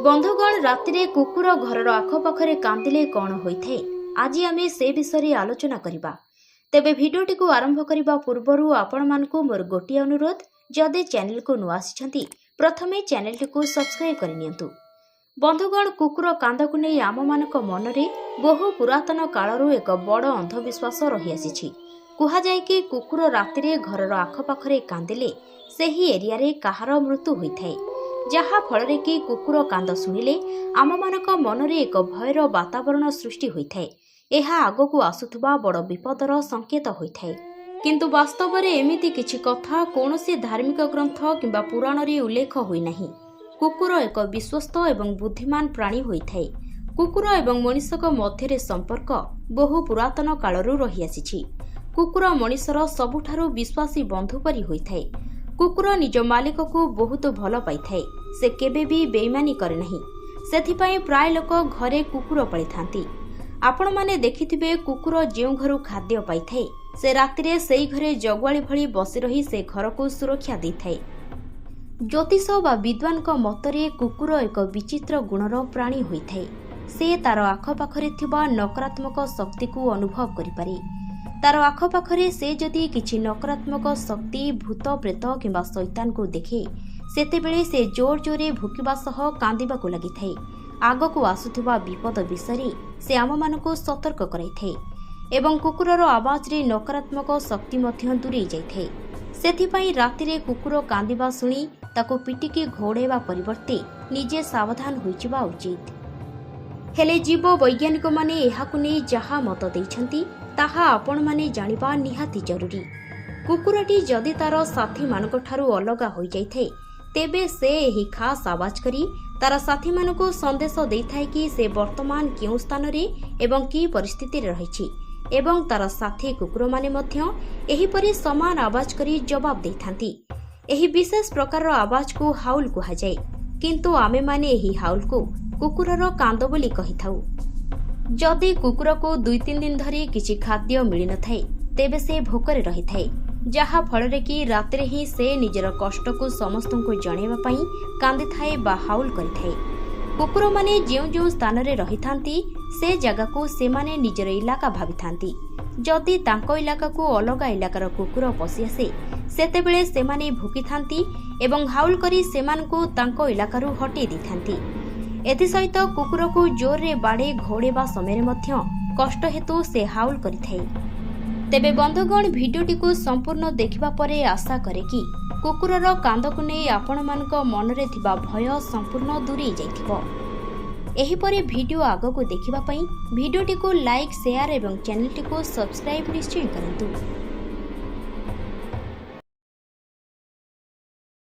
ବନ୍ଧୁଗଣ, ରାତିରେ କୁକୁର ଘରର ଆଖପାଖରେ କାନ୍ଦିଲେ କ'ଣ ହୋଇଥାଏ, ଆଜି ଆମେ ସେ ବିଷୟରେ ଆଲୋଚନା କରିବା। ତେବେ ଭିଡ଼ିଓଟିକୁ ଆରମ୍ଭ କରିବା ପୂର୍ବରୁ ଆପଣମାନଙ୍କୁ ମୋର ଗୋଟିଏ ଅନୁରୋଧ, ଯଦି ଚ୍ୟାନେଲକୁ ନୂଆ ଆସିଛନ୍ତି, ପ୍ରଥମେ ଚ୍ୟାନେଲଟିକୁ ସବସ୍କ୍ରାଇବ୍ କରିନିଅନ୍ତୁ। ବନ୍ଧୁଗଣ, କୁକୁର କାନ୍ଦକୁ ନେଇ ଆମମାନଙ୍କ ମନରେ ବହୁ ପୁରାତନ କାଳରୁ ଏକ ବଡ଼ ଅନ୍ଧବିଶ୍ୱାସ ରହିଆସିଛି। କୁହାଯାଏ କି କୁକୁର ରାତିରେ ଘରର ଆଖପାଖରେ କାନ୍ଦିଲେ ସେହି ଏରିଆରେ କାହାର ମୃତ୍ୟୁ ହୋଇଥାଏ, ଯାହା ଫଳରେ କି କୁକୁର କାନ୍ଦ ଶୁଣିଲେ ଆମମାନଙ୍କ ମନରେ ଏକ ଭୟର ବାତାବରଣ ସୃଷ୍ଟି ହୋଇଥାଏ। ଏହା ଆଗକୁ ଆସୁଥିବା ବଡ଼ ବିପଦର ସଂକେତ ହୋଇଥାଏ। କିନ୍ତୁ ବାସ୍ତବରେ ଏମିତି କିଛି କଥା କୌଣସି ଧାର୍ମିକ ଗ୍ରନ୍ଥ କିମ୍ବା ପୁରାଣରେ ଉଲ୍ଲେଖ ହୋଇନାହିଁ। କୁକୁର ଏକ ବିଶ୍ୱସ୍ତ ଏବଂ ବୁଦ୍ଧିମାନ ପ୍ରାଣୀ ହୋଇଥାଏ। କୁକୁର ଏବଂ ମଣିଷଙ୍କ ମଧ୍ୟରେ ସମ୍ପର୍କ ବହୁ ପୁରାତନ କାଳରୁ ରହିଆସିଛି। କୁକୁର ମଣିଷର ସବୁଠାରୁ ବିଶ୍ୱାସୀ ବନ୍ଧୁ ପରି ହୋଇଥାଏ। କୁକୁର ନିଜ ମାଲିକକୁ ବହୁତ ଭଲ ପାଇଥାଏ। ସେ କେବେ ବି ବେଇମାନି କରେ ନାହିଁ। ସେଥିପାଇଁ ପ୍ରାୟ ଲୋକ ଘରେ କୁକୁର ପାଳିଥାନ୍ତି। ଆପଣମାନେ ଦେଖିଥିବେ, କୁକୁର ଯେଉଁ ଘରୁ ଖାଦ୍ୟ ପାଇଥାଏ, ସେ ରାତିରେ ସେଇ ଘରେ ଜଗୁଆଳି ଭଳି ବସି ରହି ସେ ଘରକୁ ସୁରକ୍ଷା ଦେଇଥାଏ। ଜ୍ୟୋତିଷ ବା ବିଦ୍ୱାନଙ୍କ ମତରେ କୁକୁର ଏକ ବିଚିତ୍ର ଗୁଣର ପ୍ରାଣୀ ହୋଇଥାଏ। ସେ ତାର ଆଖପାଖରେ ଥିବା ନକାରାତ୍ମକ ଶକ୍ତିକୁ ଅନୁଭବ କରିପାରେ। ତାର ଆଖପାଖରେ ସେ ଯଦି କିଛି ନକାରାତ୍ମକ ଶକ୍ତି, ଭୂତ, ପ୍ରେତ କିମ୍ବା ଶୈତାନକୁ ଦେଖେ, ସେତେବେଳେ ସେ ଜୋର ଜୋରରେ ଭୁକିବା ସହ କାନ୍ଦିବାକୁ ଲାଗିଥାଏ। ଆଗକୁ ଆସୁଥିବା ବିପଦ ବିଷୟରେ ସେ ଆମମାନଙ୍କୁ ସତର୍କ କରାଇଥାଏ ଏବଂ କୁକୁରର ଆବାଜରେ ନକାରାତ୍ମକ ଶକ୍ତି ମଧ୍ୟ ଦୂରେଇ ଯାଇଥାଏ। ସେଥିପାଇଁ ରାତିରେ କୁକୁର କାନ୍ଦିବା ଶୁଣି ତାକୁ ପିଟିକି ଘଉଡ଼ାଇବା ପରିବର୍ତ୍ତେ ନିଜେ ସାବଧାନ ହୋଇଯିବା ଉଚିତ। ହେଲେ ଜୀବ ବୈଜ୍ଞାନିକମାନେ ଏହାକୁ ନେଇ ଯାହା ମତ ଦେଇଛନ୍ତି, ତାହା ଆପଣମାନେ ଜାଣିବା ନିହାତି ଜରୁରୀ। କୁକୁରଟି ଯଦି ତାର ସାଥୀମାନଙ୍କଠାରୁ ଅଲଗା ହୋଇଯାଇଥାଏ, ତେବେ ସେ ଏହି ଖାସ୍ ଆବାଜ କରି ତାର ସାଥୀମାନଙ୍କୁ ସନ୍ଦେଶ ଦେଇଥାଏ କି ସେ ବର୍ତ୍ତମାନ କେଉଁ ସ୍ଥାନରେ ଏବଂ କି ପରିସ୍ଥିତିରେ ରହିଛି ଏବଂ ତାର ସାଥୀ କୁକୁରମାନେ ମଧ୍ୟ ଏହିପରି ସମାନ ଆବାଜ କରି ଜବାବ ଦେଇଥାନ୍ତି। ଏହି ବିଶେଷ ପ୍ରକାରର ଆବାଜକୁ ହାଉଲ କୁହାଯାଏ, କିନ୍ତୁ ଆମେମାନେ ଏହି ହାଉଲକୁ କୁକୁରର କାନ୍ଦ ବୋଲି କହିଥାଉ। ଯଦି କୁକୁରକୁ 2-3 ଦିନ ଧରି କିଛି ଖାଦ୍ୟ ମିଳିନଥାଏ, ତେବେ ସେ ଭୋକରେ ରହିଥାଏ, ଯାହା ଫଳରେ କି ରାତିରେ ହିଁ ସେ ନିଜର କଷ୍ଟକୁ ସମସ୍ତଙ୍କୁ ଜଣାଇବା ପାଇଁ କାନ୍ଦିଥାଏ ବା ହାଉଲ କରିଥାଏ। କୁକୁରମାନେ ଯେଉଁ ଯେଉଁ ସ୍ଥାନରେ ରହିଥାନ୍ତି, ସେ ଜାଗାକୁ ସେମାନେ ନିଜର ଇଲାକା ଭାବିଥାନ୍ତି। ଯଦି ତାଙ୍କ ଇଲାକାକୁ ଅଲଗା ଇଲାକାର କୁକୁର ପଶିଆସେ, ସେତେବେଳେ ସେମାନେ ଭୁକିଥାନ୍ତି ଏବଂ ହାଉଲ କରି ସେମାନଙ୍କୁ ତାଙ୍କ ଇଲାକାରୁ ହଟେଇ ଦେଇଥାନ୍ତି। ଏଥିସହିତ କୁକୁରକୁ ଜୋରରେ ବାଡ଼େଇ ଘଉଡ଼େଇବା ସମୟରେ ମଧ୍ୟ କଷ୍ଟ ହେତୁ ସେ ହାଉଲ କରିଥାଏ। ତେବେ ବନ୍ଧୁଗଣ, ଭିଡ଼ିଓଟିକୁ ସମ୍ପୂର୍ଣ୍ଣ ଦେଖିବା ପରେ ଆଶା କରେ କି କୁକୁରର କାନ୍ଦକୁ ନେଇ ଆପଣମାନଙ୍କ ମନରେ ଥିବା ଭୟ ସମ୍ପୂର୍ଣ୍ଣ ଦୂରେଇ ଯାଇଥିବ। ଏହିପରି ଭିଡ଼ିଓ ଆଗକୁ ଦେଖିବା ପାଇଁ ଭିଡ଼ିଓଟିକୁ ଲାଇକ୍, ସେୟାର ଏବଂ ଚ୍ୟାନେଲଟିକୁ ସବସ୍କ୍ରାଇବ୍ ନିଶ୍ଚୟ କରନ୍ତୁ।